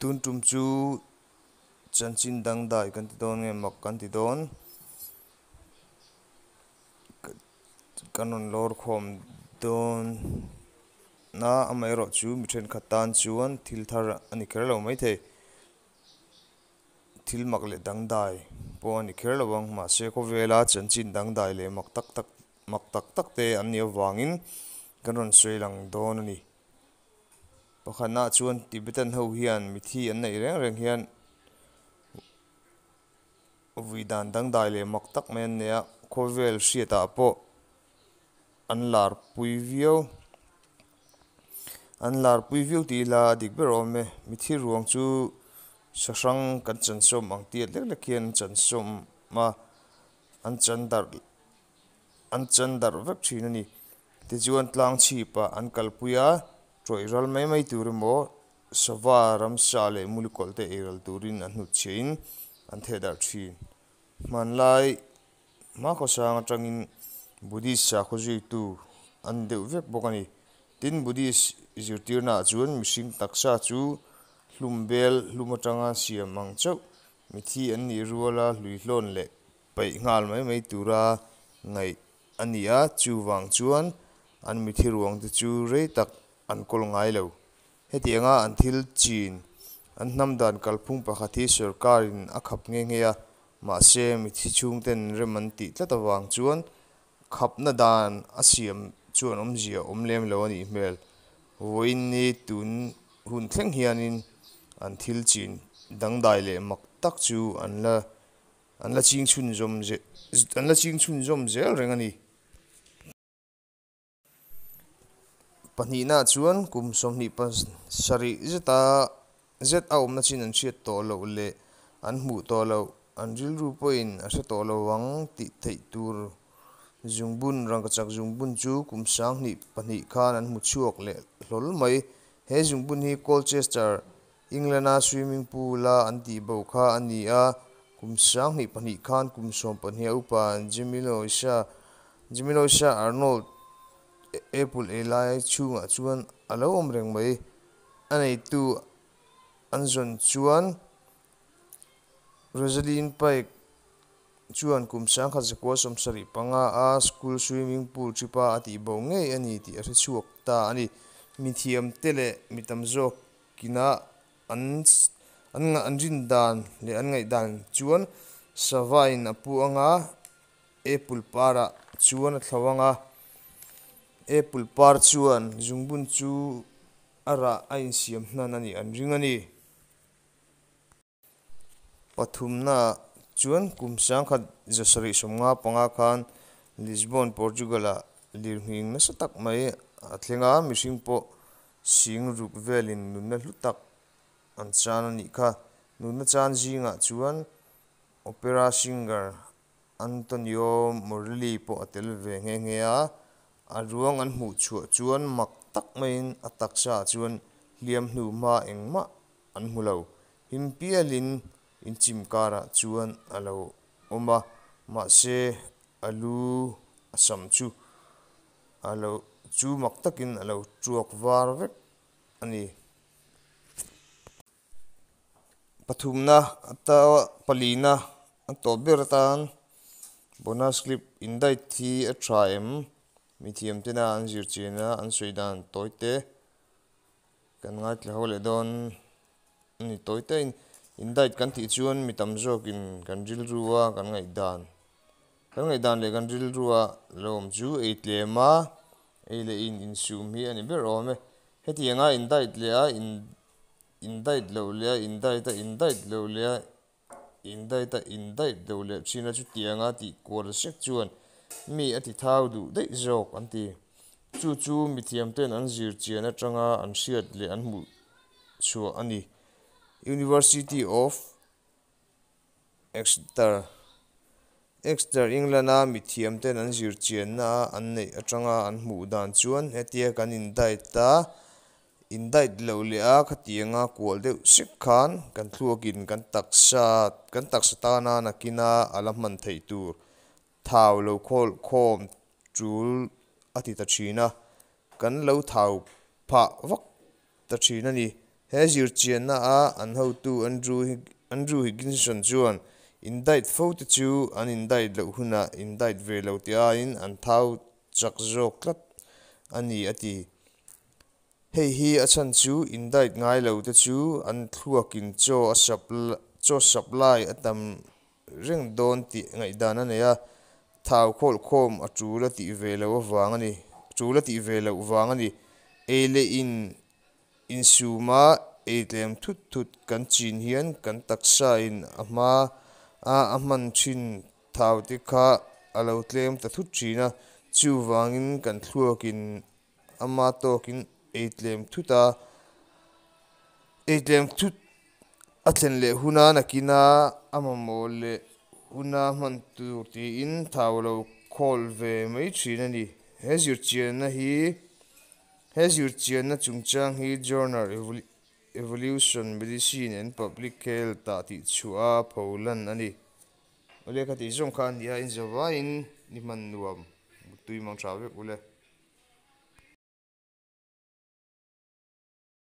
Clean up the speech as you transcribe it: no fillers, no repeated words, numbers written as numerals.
Tun tum chu chanchin dangdai kan ti dawn nge mak kan ti dawn kan rawn lawr khawm dawn a amaherawh chu mi thenkhat tan chuan thil thar a ni kher lo maithei. Thil mak leh dangdai pawh a ni kher lo ang, mahse khawvela chanchin dangdai leh mak tak tak mak tak tak te an nih avangin kan rawn sawi lang dawn a ni. Pakhatnaah chuan Tibetan ho hian mithi an neih reng reng hian vui dan dangdai leh mak tak mai an nei a, khawvel hriatah pawh an lar pui viau. An lar pui viau tih ila a dik ber awm e. Mithi ruang chu sahrang kan chansawm ang tiat lek lek hian an chansawm a, an chan darh an chan darh vek thin a ni. Tichuan tlang chhipah an kalpui a, tawih ral mai mai tur emaw sava ramsa leh mulikawlh te ei ral turin an hnutchhiahin an theh darh thin. Hmanlai Hmakhawsang atangin Buddhist sakhaw zuitu an ni deuh vek bawk a ni. Tin, Buddhist zirtirnaah chuan mihring taksa chu hlum bel hlum atanga siam ang chauh mithi an nih ruala hluihlawn leh paih nghal mai mai tura ngaih a ni a, chuvang chuan an mithi ruangte chu rei tak an kawl ngai lo. Hetianga an thil chin an hnam dan kalphung pakhat hi sorkarin a khap nghe nghe a, mahse mithi chhungten rem an tih tlat avang chuan khapna dan a siam chuan awmzia awm lem lo a nih hmel. Vawiin ni tun hun thleng hianin an thil chin dangdai leh mak tak chu an la an la ching chhunzawm an la ching chhunzawm zel reng a ni. Pahnihna chuan kum 27 zeta zet a awmna chin an hriat tawh loh leh an hmuh tawh loh, an rilru pawhin a hre tawh lo ang tih theih tur zungbun, rangkachak zungbun chu kum 2002 khan an hmu chhuak leh hlawl mai. He zungbun hi Colchester, England-a swimming pool-a an tih bo kha a ni a, kum 2002 khan kum 12 upa Jemiloisa Jemiloisa Arnold Apple ei lai chhungah chuan a lo awm reng mai. A neitu an zawn chuan Rosalind Pike chuan kum 1975 a school swimming pool trip a a tih bo ngei a ni tih a hre chhuak ta a ni. Mithiamte leh mi tam zawkina an an rin dan leh an ngaihdan chuan sava in a pu anga Apple parah chuan a thlo ang a, apple par chuan zungbun chu a rah a insiam hnan a nih an ring a ni. Pathumnaah chuan kum 1775 khan Lisbon, Portugal-ah lirnghing nasa tak mai a thleng a, mihring pawh sing ruk velin nunna hlu tak an chan a nih kha. Nunna chan zingah chuan Opera singer Antonio Morelli pawh a tel ve nghe nghe a, a ruang an hmuh chhuah chuan mak tak maiin a taksa ah chuan hliam hnu hma engmah an hmu lo. Him pialin inchim karah chuan a lo awm a, mahse a lu a sam chu a lo chu mak takin a lo tuak var vek a ni. Pathumna ata palina a tawp ber atan bonus clip in diet hi a tha em? Mithiam tena an zir chian a an sawi dan tawi te kan ngaithla ho leh dawn a ni tawi te in in diet kan tih chuan mi tam zawkin kan rilru a kan ngaihdan kan ngaihdan leh kan rilru a lo awm chu ei tlem a ei leh in insum hi a ni ber awm e hetianga in diet leh a in. In diet loh leh a in diet a in diet loh leh a in diet a in diet loh leh thin a chutianga tih kual sek chuan mi a ti thau duh daih zawk an ti. Chu chu mithiam ten an zir chian atanga an hriat leh an hmuh chhuah a ni. University of Exeter Exeter, England-a mithiam ten an zir chianna a an neih atanga an hmuh dan chuan hetia kan in diet a, in diet loh leh a khatianga kual deuh sek khan kan thluakin kan taksa kan taksa tana nakina a la hman theih tur thau lo khawl khawm tul a ti ta thin a, kan lo thau phah vak ta thin a ni. He zirchianna a an hotu Andrew Higginson chuan, In diet fo te chu an in diet loh hunah in diet ve lo te aiin an thau chak zawk tlat a ni a ti. Hei hi a chhan chu in diet ngai lo te chu an thluakin chaw a chaw supply a tam reng dawn tih ngaihdan a nei a, thau khawlkhawm a tul a tih ve loh avang a ni tul a tih ve loh vang a ni. Ei leh in insuma ei tlem thut thut kan chin hian kan taksa in a hma a a hman thin thau te kha a lo tlem ta thut thin a, chuvangin kan thluakin ama tawkin ei tlem thut a ei tlem thut a thlen leh huna nakina a mamawh leh huna hman tur tiin thau lo khawl ve mai thin a ni. He zirchianna hi he zirchianna chungchang hi Journal Evolution Medicine and Public Health ah tihchhuah a pholan a ni. Awle kha tih zawng kha a ni a, in zavaiin ni hman nuam, muttui mang tha vek ule.